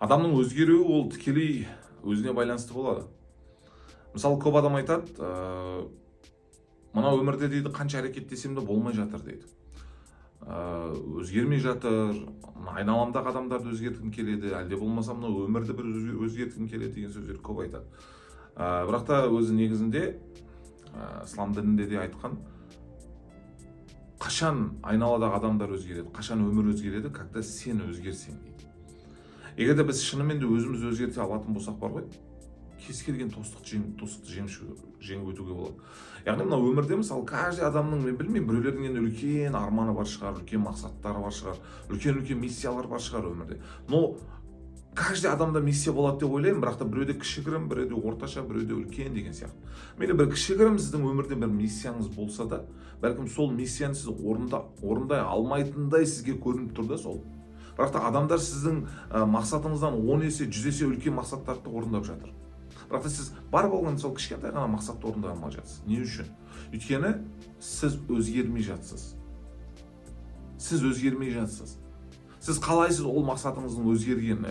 Адамның өзгеруі ол тікелей өзіне байланысты болады. Мысалы, көп адам айтады, мына өмірде, дейді, қанша әрекеттесем де болмай жатыр, дейді, өзгермей жатыр, мына айналамдағы адамдарды өзгерткім келеді, әлде болмаса мына өмірді бір өзгерткім келеді деген сөздер көп айтады. Бірақ та өзі негізінде ислам дінінде де айтқан: қашан айналадағы адамдар өзгереді, қашан өмір өзгереді? Когда сен өзгерсең, дейді. Егер де біз шынымен де өзіміз өзгерте алатын болсақ бар ғой, кез келген тосықты жеңіп өтуге болады. Яғни мына өмірде, мысалы, каждый адамның, мен білмеймін, біреулердің енді үлкен арманы бар шығар, үлкен мақсаттары бар шығар, үлкен үлкен миссиялар бар шығар өмірде. Но каждый адамда миссия болады деп ойлаймын, бірақ та біреуде кішігірім, біреуде орташа, біреуде үлкен деген сияқты. Мейлі, бір кішігірім сіздің өмірде бір миссияңыз болса да, бәлкім, сол миссияны сіз орындай алмайтындай сізге көрініп тұр да сол. Бірақ та адамдар сіздің мақсатыңыздан 10 есе, 100 есе үлкен мақсаттарды орындап жатыр, бірақ та сіз бар болған сол кішкентай ғана мақсатты орындай алмай жатсыз. Не үшін? Өйткені сіз өзгермей жатсыз. Сіз өзгермей жатсыз. Сіз қалайсыз ол мақсатыңыздың өзгерген,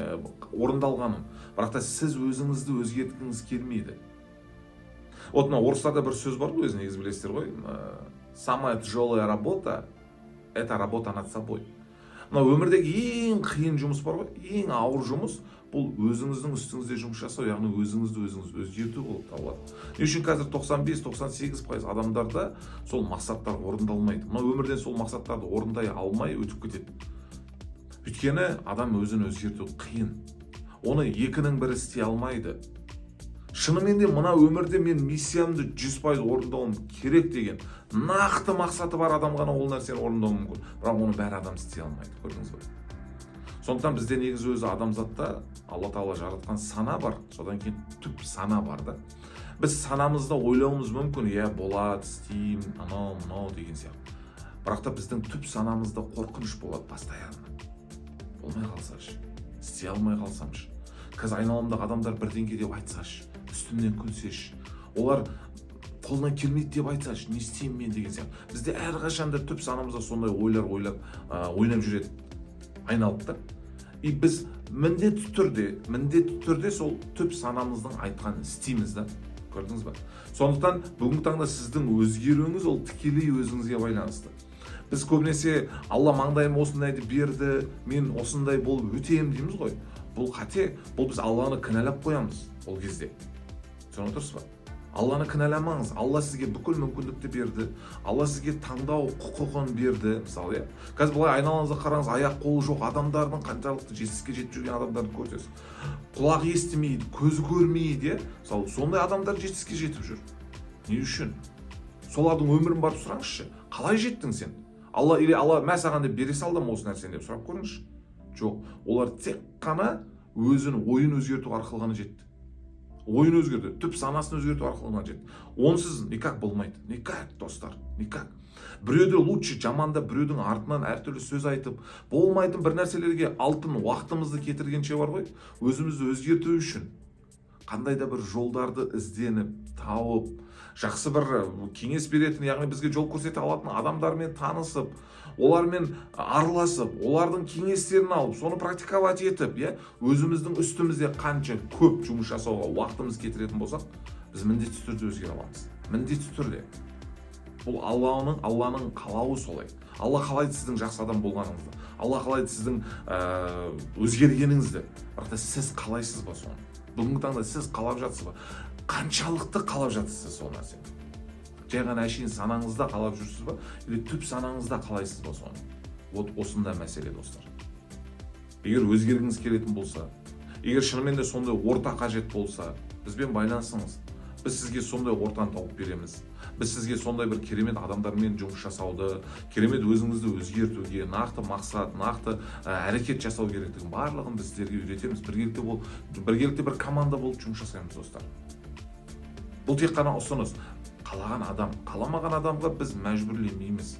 орындалғанын, бірақ та сіз өзіңізді өзгерткіңіз келмейді. Вот мына орыстарда бір сөз бар ғой өзі, негізі білесіздер ғой: «Самая тяжелая работа — это работа над собой». Мына өмірдегі ең қиын жұмыс бар ғой, ең ауыр жұмыс — бұл өзіңіздің үстіңізде жұмыс жасау, яғни өзіңізді өзіңіз өзгерту болып табылады. Не үшін қазір 95-98% адамдарда сол мақсаттар орындалмайды, мына өмірден сол мақсаттарды орындай алмай өтіп кетеді? Өйткені адам өзін өзгерту қиын, оны екінің бірі істей алмайды. Шынымен де мына өмірде мен миссиямды 100% орындауым керек деген нақты мақсаты бар адам ғана ол нәрсені орындауы мүмкін, бірақ оны бәрі адам істей алмайды, көрдіңіз ба? Сондықтан бізде негізі өзі адамзатта Алла Тағала жаратқан сана бар, содан кейін түп сана бар да. Біз санамызда ойлауымыз мүмкін: иә, болады, істеймін, анау мынау деген сияқты. Бірақ та біздің түп санамызда қорқыныш болады постоянно: болмай қалсашы, істей алмай қалсамшы, қазір айналамдағы адамдар бірдеңке деп айтсашы, үстімнен күлсеші, олар қолынан келмейді деп айтсашы, не істеймін мен деген сияқты. Бізде әрқашанда түп санамызда сондай ойлар ойлап ойнап жүреді, айналып та. И біз міндетті түрде сол түп санамыздың айтқанын істейміз да, көрдіңіз ба? Сондықтан бүгінгі таңда сіздің өзгеруіңіз ол тікелей өзіңізге байланысты. Біз көбінесе «Алла маңдайыма осындайды берді, мен осындай болып өтемін» дейміз ғой. Бұл қате, бұл біз Алланы кінәлап қоямыз ол кезде, түсініп отырсыз ба? Алланы кінәламаңыз. Алла сізге бүкіл мүмкіндікті берді, Алла сізге таңдау құқығын берді. Мысалы, иә, қазір былай айналаңызға қараңыз, аяқ қолы жоқ адамдардың қаншалықты жетістікке жетіп жүрген адамдарды көресіз. Құлағы естімейді, көзі көрмейді, иә, мысалы, сондай адамдар жетістікке жетіп жүр. Не үшін? Солардың өмірін барып сұраңызшы: қалай жеттің сен? Алла или Алла мә саған деп бере салды ма осы нәрсені деп сұрап көріңізші. Жоқ, олар тек қана өзін, ойын өзгерту арқылы ғана жетті. Ойын өзгерді, түп санасын өзгерту арқылы ғана жетті. Онсыз никак болмайды, никак, достар, никак. Біреуді лучше жамандап, біреудің артынан әртүрлі сөз айтып, болмайтын бір нәрселерге алтын уақытымызды кетіргенше бар ғой, өзімізді өзгерту үшін қандай да бір жолдарды ізденіп тауып, жақсы бір кеңес беретін, яғни бізге жол көрсете алатын адамдармен танысып, олармен араласып, олардың кеңестерін алып, соны практиковать етіп, иә, өзіміздің үстімізде қанша көп жұмыс жасауға уақытымыз кетіретін болсақ, біз міндетті түрде өзгере аламыз, міндетті түрде. Бұл Алланың қалауы солай. Алла қалайды сіздің жақсы адам болғаныңызды, Алла қалайды сіздің өзгергеніңізді. Бірақ та сіз қалайсыз ба соны? Бүгінгі таңда сіз қалап жатсыз ба? Қаншалықты қалап жатсыз сіз сол нәрсені? Жай ғана әшейін санаңызда қалап жүрсіз ба или түп санаңызда қалайсыз ба соны? Вот осында мәселе, достар. Егер өзгергіңіз келетін болса, егер шынымен де сондай орта қажет болса, бізбен байланысыңыз. Біз сізге сондай ортаны тауып береміз. Біз сізге сондай бір керемет адамдармен жұмыс жасауды, керемет өзіңізді өзгертуге нақты мақсат, нақты әрекет жасау керектігін, барлығын біз сіздерге үйретеміз. Біргелікте бір команда болып жұмыс жасаймыз, достар. Бұл тек қана ұсыныс. Қалаған адам, қаламаған адамға біз мәжбүрлемейміз.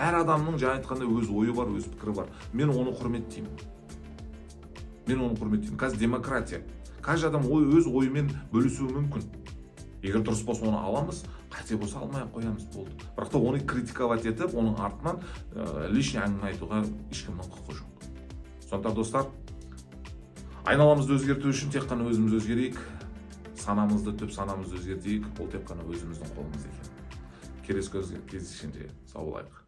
Әр адамның, жаңа айтқандай, өз ойы бар, өз пікірі бар. Мен оны құрметтеймін, мен оны құрметтеймін. Қазір демократия, каждый адам өз ойымен бөлісуі мүмкін. Егер дұрыс болса, оны аламыз, қате болса, алмай ақ қоямыз, болды. Бірақ та оны критиковать етіп, оның артынан лишний әңгіме айтуға ешкімнің құқы жоқ. Сондықтан, достар, Айналамызды өзгерту үшін тек қана өзіміз өзгерейік, санамызды, түп санамызды өзгертейік. Ол тек қана өзіміздің қолымызда екен. Келесі кездескенше сау болайық.